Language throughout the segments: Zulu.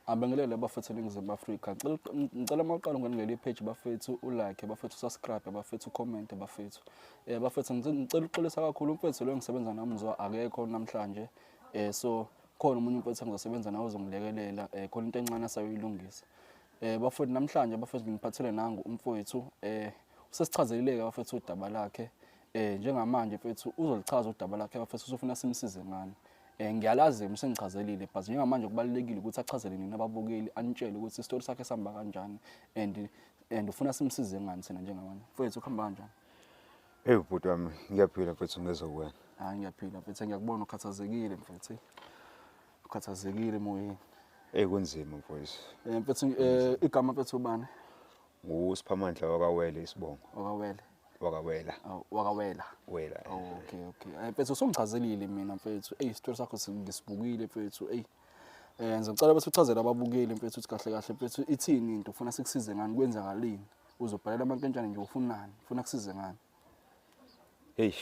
Abingelele bafethu eNingizimu Afrika. Ngicela uma uqala ungene kuleli page bafethu ulike, bafethu usubscribe, bafethu ucomment bafethu. Bafethu ngicela ukuxolisa kakhulu umfethu lo engisebenza nami uzwa akekho namhlanje. So khona omunye umfethu engizosebenza nawe uzongilekelela, khona into encane asayoyilungisa. Bafethu namhlanje bafethu ngiphathele nangu umfowethu, usesichazelile bafethu udaba lakhe. Njengamanje mfethu uzolichaza udaba lakhe bafethu, usufuna simsize ngani. Ngiyalazi usengichazelile, but njengamanje kubalulekile ukuthi achazele nina ababukeli, anitshele ukuthi isitori sakhe sihamba kanjani and ufuna simsize ngani thina njengamanje. Mfethu kuhamba kanjani? Hey bhuti wami, ngiyaphila mfethu, ngezwe kuwena. Hayi ngiyaphila mfethu, ngiyakubona ukhathazekile mfethu. Ukhathazekile emoyeni. Hey kunzima mfowethu. Mfethu igama mfethu ubani? NguSiphamandla wakawele isibongo. Wakawele. Wakawela. Oh, wakawela. Wela. Oh, okay okay. Mfethu usongichazelile mina mfethu. Ey isitori sakho ngisibukile mfethu. Ey ngizocela bese uchazele ababukeli mfethu ukuthi kahle kahle mfethu ithini into, ufuna sikusize ngani, kwenzakalini? Uzobhalela amankentshane nje, ufunani? Ufuna kusize ngani? Hey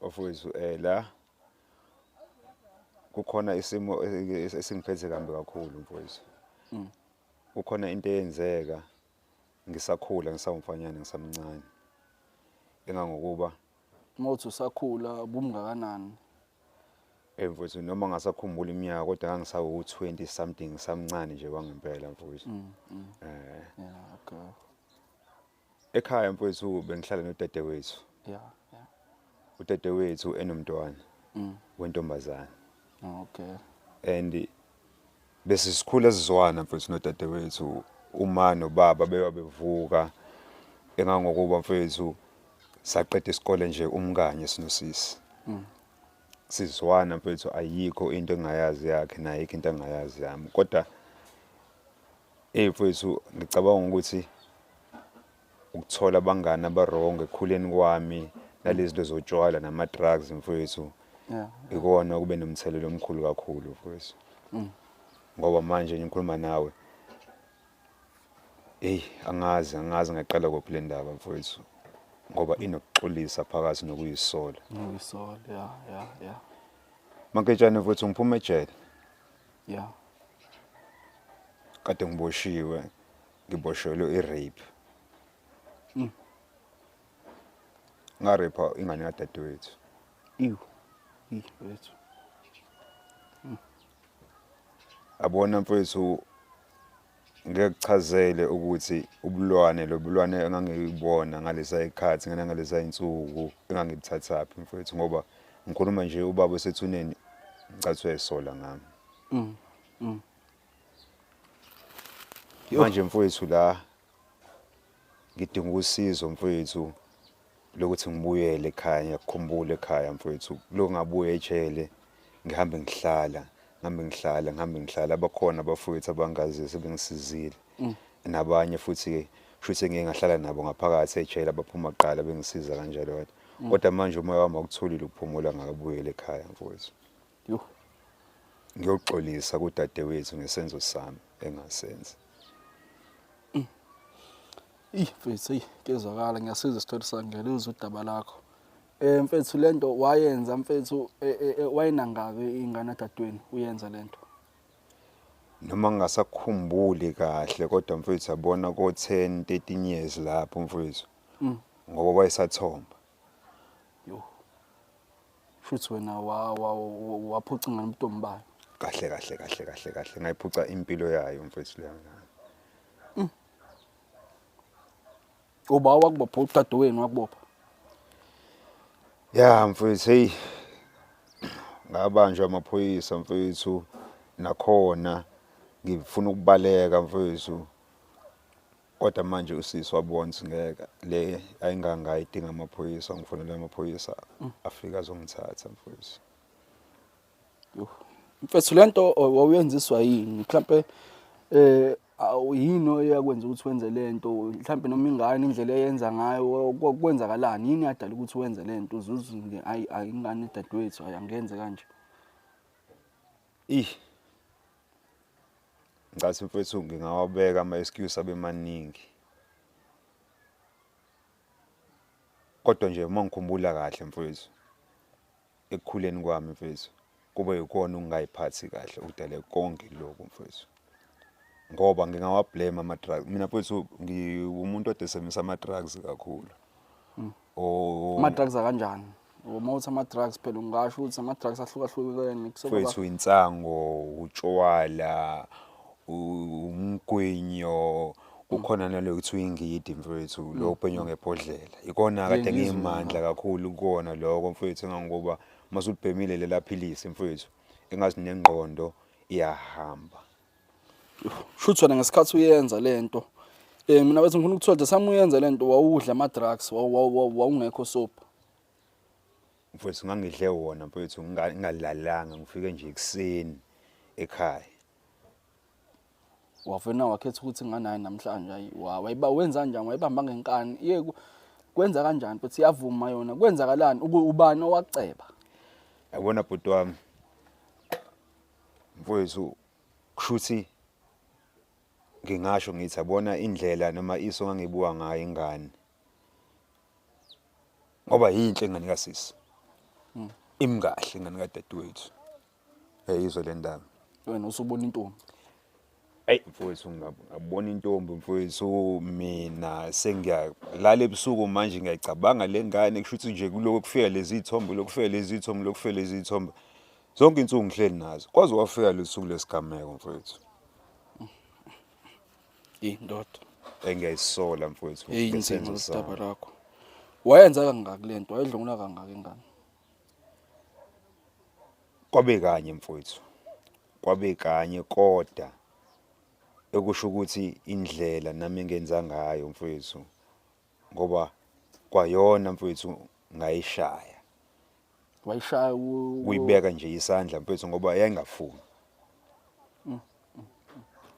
bafowethu, la kukhona isimo esingiphethe kambi kakhulu mfowethu. Kukhona into eyenzeka ngisakhula, ngisawumfanyana, ngisamncane. Engangokuba Mawuthi usakhula ubumngakanani? Mfowethu noma ngasakhumbula iminyaka kodwa ngangisawu 20 something, ngisamncane nje kwangempela mfowethu. Yeah, okay. Ekhaya mfowethu bengihlala nodadewethu. Yeah, yeah. Udadewethu enomntwana wentombazana. Okay. And bese sikhula sizwana mfowethu nodadewethu, uma nobaba bewa bevuka, engangokuba mfowethu saqeda isikole nje umkanye sinosisi. Sizwana mfowethu, ayikho into engayazi yakhe naye ayikho into engayazi yami. Kodwa mfowethu ngicabanga ukuthi ukuthola abangani abarong ekukhuleni kwami nalezi zinto zotshwala nama drugs mfowethu, ikona kube nomthelelo omkhulu kakhulu mfowethu. Ngoba manje ngikhuluma nawe, hey angazi ngaqala kuphi le ndaba mfowethu, ngoba inokuxolisa phakathi nokuyisola. Nokuyisola, yeah, yeah, yeah. Manketshane mfowethu ngiphuma ejele. Yeah. Kade ngiboshiwe, ngiboshelwe i-rape. Ngarape ingane kadadewethu. Ew. Ew, wethu. Abona mfowethu, ngeke kuchazele ukuthi ubulwane lobulwane engangibona ngalesa ikhathi ngalesa insuku engangibuthathaphi mfowethu, ngoba ngikhuluma nje ubaba osethuneni ngicathi uyayisola ngami. Manje mfowethu la ngidinga usizo mfowethu lokuthi ngibuyele ekhaya, ngiyakukhumbula ekhaya mfowethu. Lokhu ngabuya ejele ngihambe ngihlala, ngihambe ngihlala, ngihambe ngihlala, abakhona abafowethu abangaziyo sebengisizile. Nabanye futhi futhi ngike ngahlala nabo ngaphakathi ejele abaphuma kuqala bengisiza kanjalo kodwa. Kodwa manje umoya wami awukutholile ukuphumula ngakabuyela ekhaya mfowethu. Yo. Ngiyoxolisa kudadewethu ngesenzo sami engasenza. Ih mfethu, hey kezwakala, ngiyasiza isitori sakho, ngiyalizwa udaba lakho. Mfethu lento wayenza mfethu, wayinangaki ingane dadweni uyenza lento? Noma ngingasakhumbuli kahle kodwa mfethu yabona ko 10 13 years lapho mfethu. Ngoba wayesathomba. Yo. Futhi wena waphuca ingane ubuntombi bayo. Kahle kahle kahle kahle kahle ngayiphuca impilo yayo mfethu leyo ngane. Uba wakubopha udadewenu wakubopha? Ya mfethu, hey ngabanjwa amaphoyisa mfethu, nakhona ngifuna ukubaleka mfethu. Kodwa manje usisi wabona ukuthi ngeke le ayingangayidinga amaphoyisa, ngifonela amaphoyisa afika azongithatha mfethu. Yo. Mfethu lento wawuyenziswa yini? Mhlambe yini oyakwenza ukuthi wenze lento? Mhlambe noma ingane indlela eyenza ngayo kwenzakalani? Yini yadala ukuthi wenze lento? Uzuze nje ayi ingane dadewethu ayangenze kanje. Ih. Ngicathi mfethu ngingawabeka ama excuse abe maningi. Kodwa nje uma ngikhumbula kahle mfethu, ekukhuleni kwami mfethu, kube yikona ukungayiphathi kahle ukudale konke lokhu mfethu. Ngoba ngingawa-blame ama-drugs. Mina mfowethu ngiwumuntu odesebenzisa ama-drugs kakhulu. Oh, Ama-drugs akanjani? Uma uthi ama-drugs phela ungasho ukuthi ama-drugs ahlukahlukene kusokuba mfowethu insango, utshwala, umgwinyo, kukhona nalo kuthiwa ingidi mfowethu, lo obhenywa ngebhodlela. Ikona kade Ngiyizwa. ngimandla kakhulu kukona lokho mfowethu, engangoba masulibhemile lela philisi mfowethu, engazi nengqondo iyahamba. Shuthi wena ngesikhathi uyenza lento, mina bese ngifuna ukuthola the time uyenza lento wawudla ama-drugs, wawungekho sober? Mfowethu ngangidle wona mfowethu, ngingalalanga, ngifike nje ekuseni ekhaya. Wavena wakhetha ukuthi nganaye namhlanje, ayi wayiba wenza kanjani, wayibamba ngenkani iye kwenza kanjani futhi iyavuma yona, kwenzakalani, ubani owaceba? Yabona bhuti wami mfowethu, kushuthi ngingasho ngithi yabona indlela noma iso ngangibuka ngayo ingane, ngoba yinhle ingane kasisi, imkahle ingane kadadewethu, uyayizwa le ndaba. Wena usubona intombi? Eyi mfowethu, ngabona intombi mfowethu, mina sengiyalala ebusuku manje ngiyayicabanga le ngane, kusho ukuthi nje kuloko kufika lezi iy'thombe, lokufika lezi iy'thombe, lokufika lezi iy'thombe, zonke iy'nsuku ngihleli nazo, kwaze kwafika lolu suku lesigameko mfowethu. Eyi ndoda. Engiyayisola mfowethu Eyi ngesenzo inzima sami. lolu daba lakho. Wayenza kangaki le nto, wayedlwengula kangaki ingane? Kwabe kanye mfowethu, kwabe kanye, kodwa ekusho ukuthi indlela nami engenza ngayo mfowethu, ngoba kwayona mfowethu ngayishaya. Wayishaya Kuyibeka nje isandla mfowethu, ngoba yayingafuni.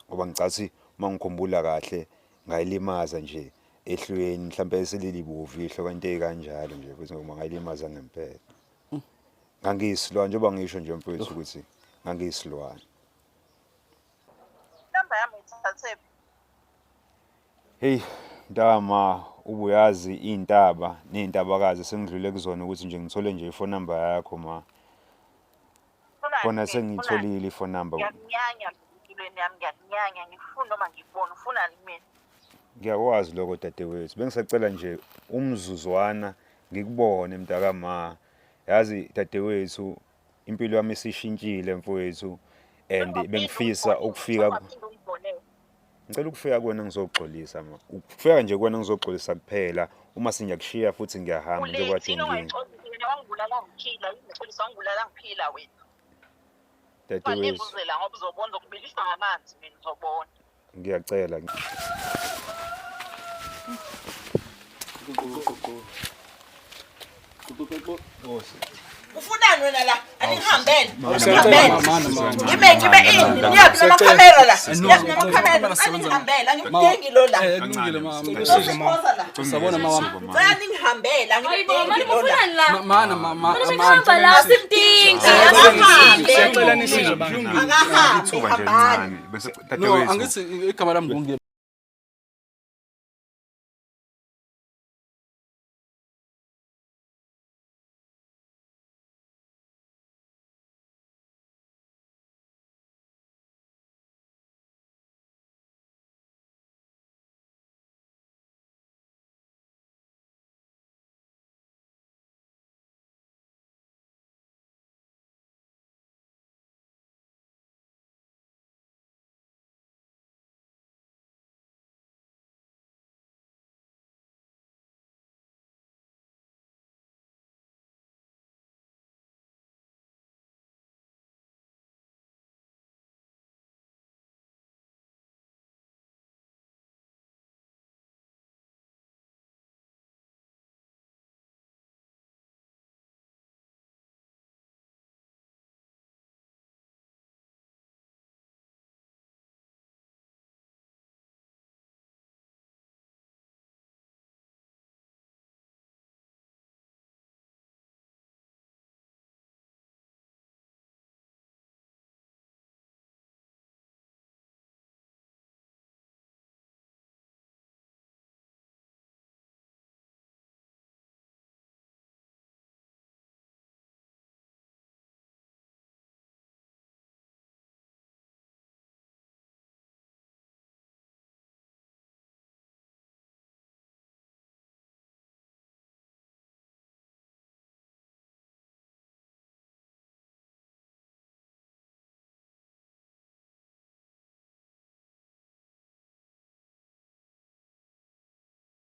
Ngoba ngicathi uma ngikhumbula kahle ngayilimaza nje ehlweni, mhlawumbe selilibovu ihlo kanti ekanjalo nje mfowethu, ngoba ngayilimaza ngempela. Ngangiyisilwane njengoba ngisho nje mfowethu ukuthi ngangiyisilwane. Inamba yami uyithathe? Hey mntama, ubuyazi iy'ntaba ney'ntabakazi sengidlule kuzona ukuthi nje ngithole nje ifone number yakho ma. Kona sengiyitholile ifone number. Ngiyakunyanya empilweni yami, ngiyakunyanya, ngifuna noma ngikubona, ufunani kumina? Ngiyakwazi lokho dadewethu. Bengisacela nje umzuzwana ngikubone mntakama. Yazi dadewethu, impilo yami isishintshile mfowethu, and bengifisa ukufika, Ungaphinde ungibone. ngicela ukufika kuwena ngizoxolisa ma. Ukufika nje kuwena ngizoxolisa kuphela, uma sengiyakushiya futhi ngiyahamba njengoba Ulethi kade ngingi. ongayixolisi wena, wangibulala ngiphila, ingixolisa wangibulala ngiphila wena. Dadewethu, Ungalingi la ngoba uzobona, uzokubilisa ngamanzi mina, uzobona. Ngiyacela. Ufunani wena la? Aningihambele. Siyacela, mama, mama. Ngime ngime ini? Niyaphi namakhamera la? Niyaphi namakhamera? Aningihambele, angimdingi lo la. Kulungile mama. Uzosiphosa la. Sabona mama. Ngicela ningihambele, Hayibo, angimdingi mani lo la. mufunani la? Mana mama, Mani sekuhamba la simdingi. Akahambe. Siyacela nisizwe bandla. Akahambe, Ithuba nje hambani. elincane. Bese No, dadewethu angithi igama lami ngungiye.